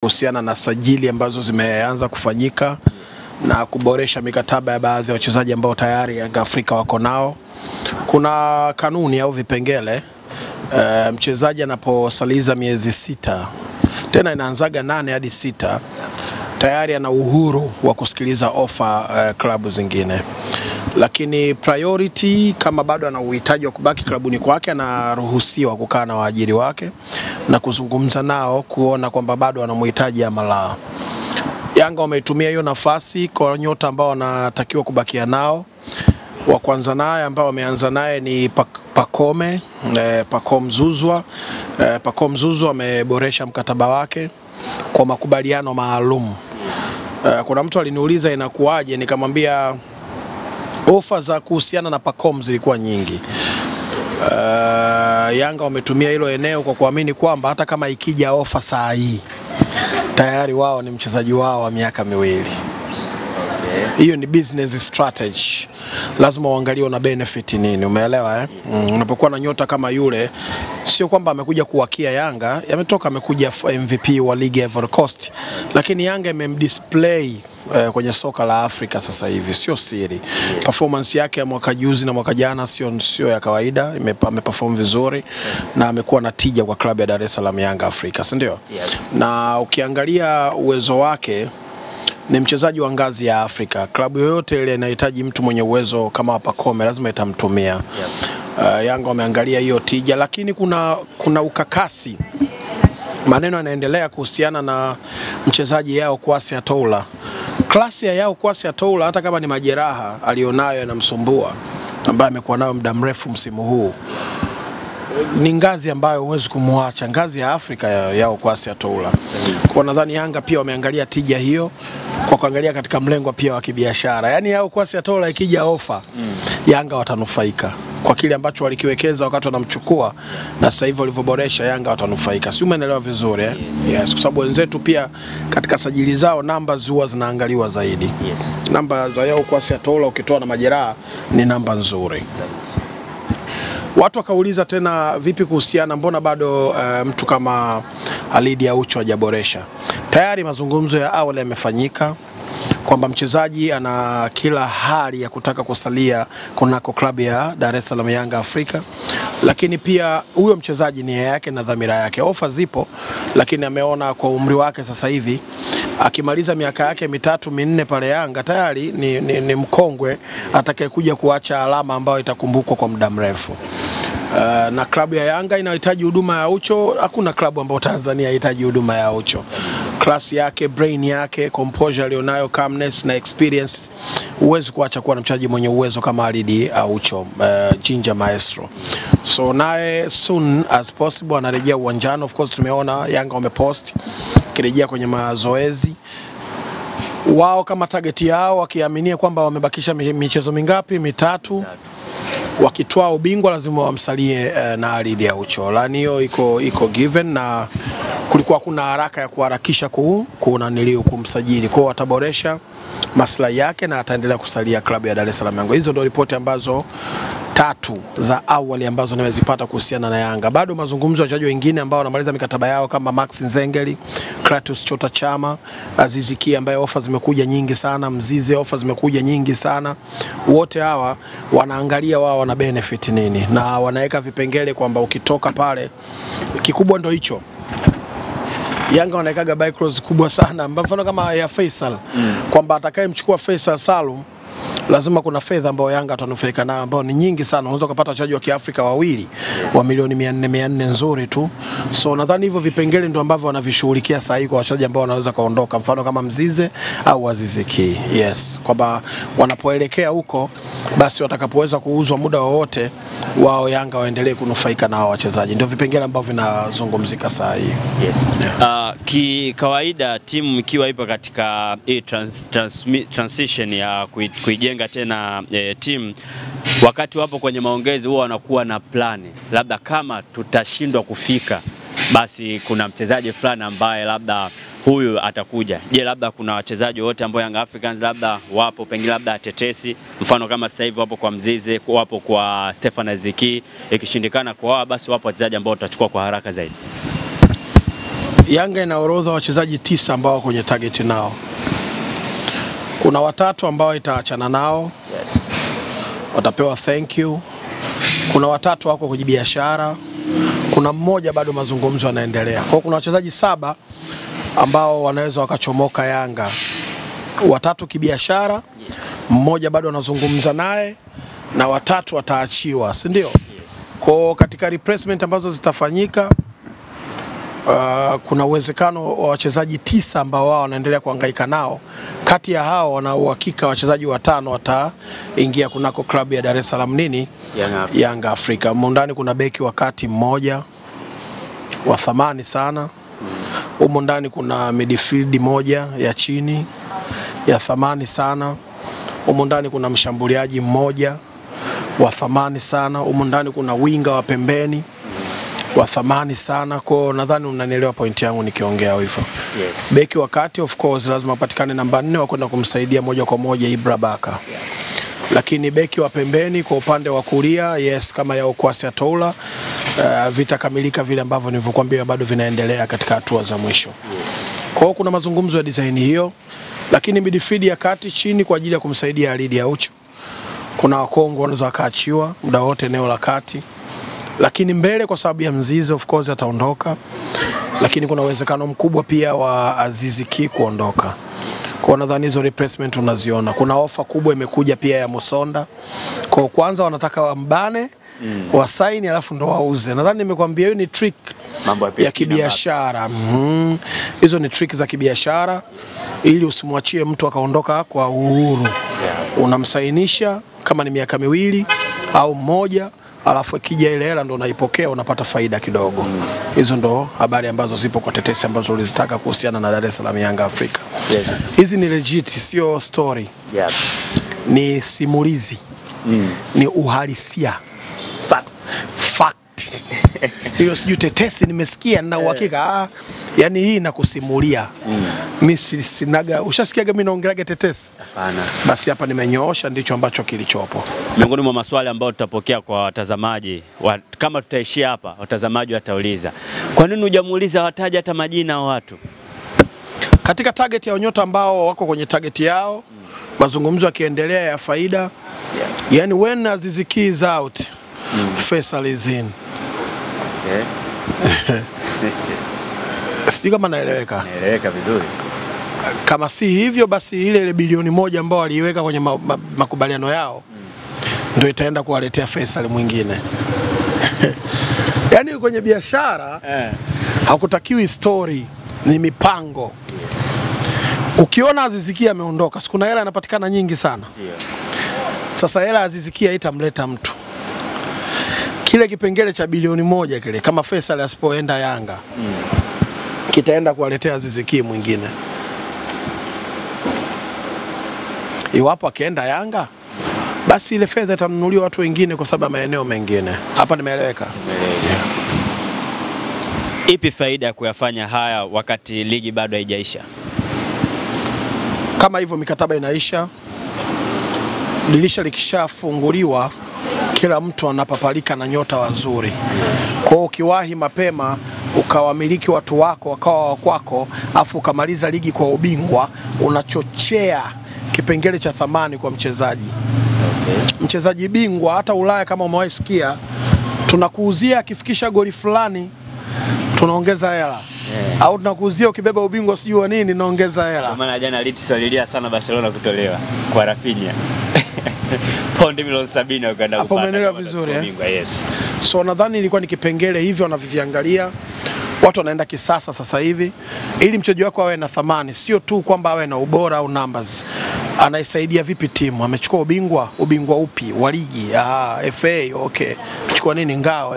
Kuhusiana na sajili ambazo zimeanza kufanyika na kuboresha mikataba ya baadhi ya wachezaji ambao tayari Yanga Afrika wako nao. Kuna kanuni au vipengele, mchezaji anaposaliza miezi 6, tena inaanzaga 8 hadi 6, tayari ana uhuru wa kusikiliza ofa klabu zingine. Lakini priority, kama bado ana uhitaji wa kubaki klabuni kwake, anaruhusiwa kukaa na waajiri wake na kuzungumza nao kuona kwamba bado anamhitaji ama la. Yanga wameitumia hiyo nafasi kwa nyota ambao wanatakiwa kubakia nao. Wa kwanza naye ambao wameanza naye ni Pacome, Pacome Zouzoua. Pacome Zouzoua ameboresha mkataba wake kwa makubaliano maalum. Kuna mtu aliniuliza inakuwaje, nikamwambia ofa za kuhusiana na Pacome zilikuwa nyingi. Yanga wametumia hilo eneo kwa kuamini kwamba hata kama ikija ofa saa hii, tayari wao ni mchezaji wao wa miaka miwili. Hiyo ni business strategy. Lazima uangalie una benefit nini, umeelewa eh? Unapokuwa na nyota kama yule, sio kwamba amekuja kuwakia Yanga, yametoka amekuja MVP wa ligi ya Ivory Coast, lakini Yanga imemdisplay kwenye soka la Afrika sasa hivi, sio siri. Performance yake ya mwaka juzi na mwaka jana sio ya kawaida, ameperform vizuri na amekuwa na tija kwa klabu ya Dar es Salaam Yanga Afrika, si ndio? Na ukiangalia uwezo wake, ni mchezaji wa ngazi ya Afrika. Klabu yoyote ile inahitaji mtu mwenye uwezo kama Pacome, lazima itamtumia. Yanga wameangalia hiyo tija, lakini kuna ukakasi. Maneno yanaendelea kuhusiana na mchezaji Yao Kwasi Atoula. Klasi ya Yao Kwasi Atoula, hata kama ni majeraha alionayo yanamsumbua, ambaye amekuwa nayo muda mrefu msimu huu, ni ngazi ambayo huwezi kumwacha, ngazi ya Afrika Yao Kwasi Atoula. Kwa nadhani Yanga pia wameangalia tija hiyo kwa kuangalia katika mlengo pia wa kibiashara. Yaani Yao Kwasi Atoula ikija ofa, Yanga watanufaika kwa kile ambacho walikiwekeza wakati wanamchukua, na sasa hivi walivyoboresha Yanga watanufaika. Si umeelewa vizuri eh? Yes, kwa sababu wenzetu pia katika sajili zao namba huwa zinaangaliwa zaidi. Namba za Yao Kwasi Atoula ukitoa na majeraha ni namba nzuri. Watu wakauliza tena vipi kuhusiana, mbona bado mtu kama Alidi Aucho hajaboresha? Tayari mazungumzo ya awali yamefanyika kwamba mchezaji ana kila hali ya kutaka kusalia kunako klabu ya Dar es Salaam Yanga Afrika, lakini pia huyo mchezaji nia yake na dhamira yake, ofa zipo, lakini ameona kwa umri wake sasa hivi akimaliza miaka yake 3 4 pale Yanga tayari ni mkongwe atakayekuja kuacha alama ambayo itakumbukwa kwa muda mrefu. Na klabu ya Yanga inahitaji huduma ya Aucho. Hakuna klabu ambayo Tanzania inahitaji huduma ya Aucho. Class yake, brain yake, composure alionayo, calmness na experience, huwezi kuacha kuwa na mchezaji mwenye uwezo kama Alidi Aucho, Ginger Maestro. So naye soon as possible anarejea uwanjani. Of course tumeona Yanga wamepost kirejea kwenye mazoezi wao kama target yao, wakiaminia kwamba wamebakisha michezo mingapi? 3. Wakitoa ubingwa lazima wamsalie na Alidi Aucho. Lani hiyo iko given, na kulikuwa kuna haraka ya kuharakisha kumsajili. Kwa wataboresha maslahi yake na ataendelea kusalia klabu ya Dar es Salaam Yanga. Hizo ndio ripoti ambazo 3 za awali ambazo nimezipata kuhusiana na Yanga. Bado mazungumzo ya wachezaji wengine ambao wanamaliza mikataba yao kama Max Nzengeli, Kratos Chota Chama, Azizi Ki ambaye ofa zimekuja nyingi sana, Mzize ofa zimekuja nyingi sana. Wote hawa wanaangalia wao wana benefit nini na wanaweka vipengele kwamba ukitoka pale, kikubwa ndio hicho. Yanga wanawekaga buy clause kubwa sana, mfano kama ya Faisal, kwamba atakayemchukua Faisal Salum lazima kuna fedha ambayo Yanga atanufaika nayo ambayo ni nyingi sana. Unaweza kupata wachezaji wa Kiafrika wawili wa milioni 400 nzuri tu. So nadhani hivyo vipengele ndio ambavyo wanavishughulikia sasa hivi kwa wachezaji ambao wanaweza kaondoka, mfano kama Mzize au Azizi Ki. Yes, kwamba wanapoelekea huko basi watakapoweza kuuzwa muda wowote wao Yanga waendelee kunufaika na hao wachezaji. Ndio vipengele ambavyo vinazungumzika sasa hivi. Yes. Yeah. Kikawaida timu ikiwa ipo katika transition ya kuijenga tena timu, wakati wapo kwenye maongezi huwa wanakuwa na plani, labda kama tutashindwa kufika basi kuna mchezaji fulani ambaye labda huyu atakuja. Je, labda kuna wachezaji wote ambao Young Africans labda wapo pengine labda tetesi, mfano kama sasa hivi wapo kwa Mzize, wapo kwa Stefan Aziki, ikishindikana kwa wao basi wapo wachezaji ambao tutachukua kwa haraka zaidi? Yanga ina orodha wachezaji 9 ambao kwenye target nao. Kuna watatu ambao itaachana nao. Yes. Watapewa thank you. Kuna watatu wako kwenye biashara. Kuna mmoja bado mazungumzo yanaendelea. Kwa hiyo kuna wachezaji 7 ambao wanaweza wakachomoka Yanga. Watatu kibiashara, yes. Mmoja bado anazungumza naye na watatu wataachiwa, si ndio? Yes. Kwa katika replacement ambazo zitafanyika, kuna uwezekano wa wachezaji 9 ambao wao wanaendelea kuhangaika nao. Kati ya hao wana uhakika wachezaji 5 wataingia kunako klabu ya Dar es Salaam nini? Yanga Afrika. Humo ndani kuna beki wa kati mmoja wa thamani sana. Humo ndani kuna midfield moja ya chini ya thamani sana. Humo ndani kuna mshambuliaji mmoja wa thamani sana. Humo ndani kuna winga wa pembeni wa thamani sana. Kwa nadhani unanielewa point yangu nikiongea hivyo. Yes. Beki wa kati of course lazima apatikane namba 4 wa kwenda kumsaidia moja kwa moja Ibra Baka. Yeah. Lakini beki wa pembeni kwa upande wa kulia, yes, kama ya Okwasi Atola, vitakamilika vile ambavyo nilivyokuambia bado vinaendelea katika hatua za mwisho. Yes. Kwa hiyo kuna mazungumzo ya design hiyo, lakini midfield ya kati chini kwa ajili ya kumsaidia Alidi Aucho. Kuna Wakongo wanaweza wakaachiwa muda wote eneo la kati. Lakini mbele kwa sababu ya Mzizi of course ataondoka. Lakini kuna uwezekano mkubwa pia wa Azizi Ki kuondoka. Kwa nadhani hizo replacement unaziona. Kuna ofa kubwa imekuja pia ya Musonda. Kwa kwanza wanataka wambane, wasaini alafu ndo wauze. Nadhani nimekuambia hiyo ni trick Mambo ya kibiashara. Hizo ni trick za kibiashara ili usimwachie mtu akaondoka kwa uhuru. Yeah. Unamsainisha kama ni miaka 2 au 1, alafu ikija ile hela ndo unaipokea, unapata faida kidogo. Hizo ndo habari ambazo zipo kwa tetesi ambazo ulizitaka kuhusiana na Dar es Salaam Yanga Afrika. Yes. Hizi ni legit, sio story. Yeah. Ni simulizi. Ni uhalisia. Fact. Fact. Hiyo sijui tetesi nimesikia na uhakika. Yaani hii nakusimulia. Mimi sinaga, ushasikiaga mimi naongelaga tetesi? Hapana. Basi hapa nimenyoosha ndicho ambacho kilichopo. Miongoni mwa maswali ambayo tutapokea kwa watazamaji, kama tutaishia hapa, watazamaji watauliza, kwa nini hujamuuliza wataja hata majina watu? Katika target ya nyota ambao wako kwenye target yao, mazungumzo yakiendelea ya faida. Yeah. Yaani when Azizi Ki is out, Faisal is in. Okay. Sijui kama naeleweka. Naeleweka vizuri. Kama si hivyo basi ile bilioni 1 ambao waliiweka kwenye makubaliano yao ndio itaenda kuwaletea Faisal mwingine. Yaani kwenye biashara hakutakiwi story, ni mipango. Yes. Ukiona Azizi Ki ameondoka, kuna hela inapatikana nyingi sana. Ndio. Sasa hela Azizi Ki haitamleta mtu. Kile kipengele cha bilioni 1 kile, kama Faisal asipoenda Yanga, kitaenda kuwaletea Azizi Ki mwingine. Iwapo akienda Yanga, basi ile fedha itanunuliwa watu wengine kwa sababu maeneo mengine. Hapa nimeeleweka? Yeah. Ipi faida ya kuyafanya haya wakati ligi bado haijaisha? Kama hivyo mikataba inaisha, dirisha likishafunguliwa, kila mtu anapapalika na nyota wazuri. Kwa hiyo ukiwahi mapema ukawamiliki watu wako wakawa kwako, afu ukamaliza ligi kwa ubingwa, unachochea kipengele cha thamani kwa mchezaji. Okay. Mchezaji bingwa hata Ulaya kama umewahi sikia, tunakuuzia akifikisha goli fulani tunaongeza hela. Yeah. Au tunakuuzia ukibeba ubingwa sijui wa nini naongeza hela. Kwa maana jana Leeds walilia sana Barcelona kutolewa kwa Rafinha. Paundi milioni 70 wakaenda kupata. Hapo umeelewa vizuri eh? Yes. So nadhani ilikuwa ni kipengele hivyo wanaviviangalia. Watu wanaenda kisasa sasa hivi ili mchezaji wako awe na thamani, sio tu kwamba awe na ubora au numbers. Anaisaidia vipi timu? Amechukua ubingwa, ubingwa upi? Wa ligi, FA, okay. Amechukua nini? Ngao,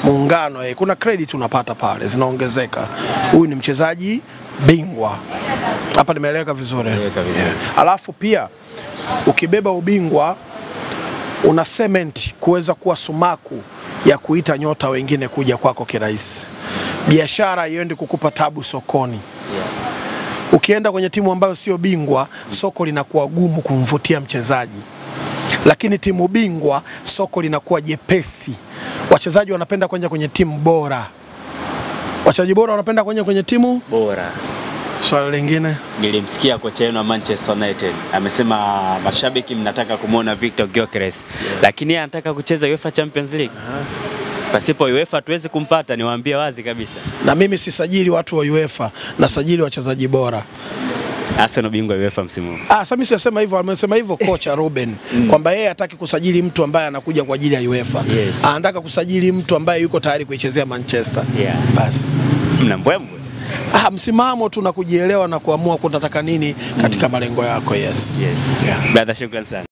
muungano, Kuna credit unapata pale, zinaongezeka. Huyu ni mchezaji bingwa. Hapa nimeeleweka vizuri. Yeah. Alafu pia ukibeba ubingwa una cement kuweza kuwa sumaku ya kuita nyota wengine kuja kwako kirahisi. Biashara iende kukupa tabu sokoni. Yeah. Ukienda kwenye timu ambayo sio bingwa, soko linakuwa gumu kumvutia mchezaji. Lakini timu bingwa, soko linakuwa jepesi. Wachezaji wanapenda kwenda kwenye timu bora. Wachezaji bora wanapenda kwenye timu bora. Swali lingine, nilimsikia kocha wenu wa Manchester United amesema mashabiki mnataka kumuona Victor Gyökeres, lakini yeye anataka kucheza UEFA Champions League. Pasipo UEFA tuwezi kumpata, niwaambie wazi kabisa. Na mimi sisajili watu wa UEFA, nasajili wachezaji bora. Arsenal bingwa UEFA msimu huu. Sasa mimi sisema hivyo, amesema hivyo kocha Ruben kwamba yeye hataki kusajili mtu ambaye anakuja kwa ajili ya UEFA. Yes. Anataka kusajili mtu ambaye yuko tayari kuichezea Manchester. Basi. Mna mbwembwe. Msimamo tu na kujielewa na kuamua kunataka nini katika malengo yako. Yes. Yes. Brother, shukrani sana.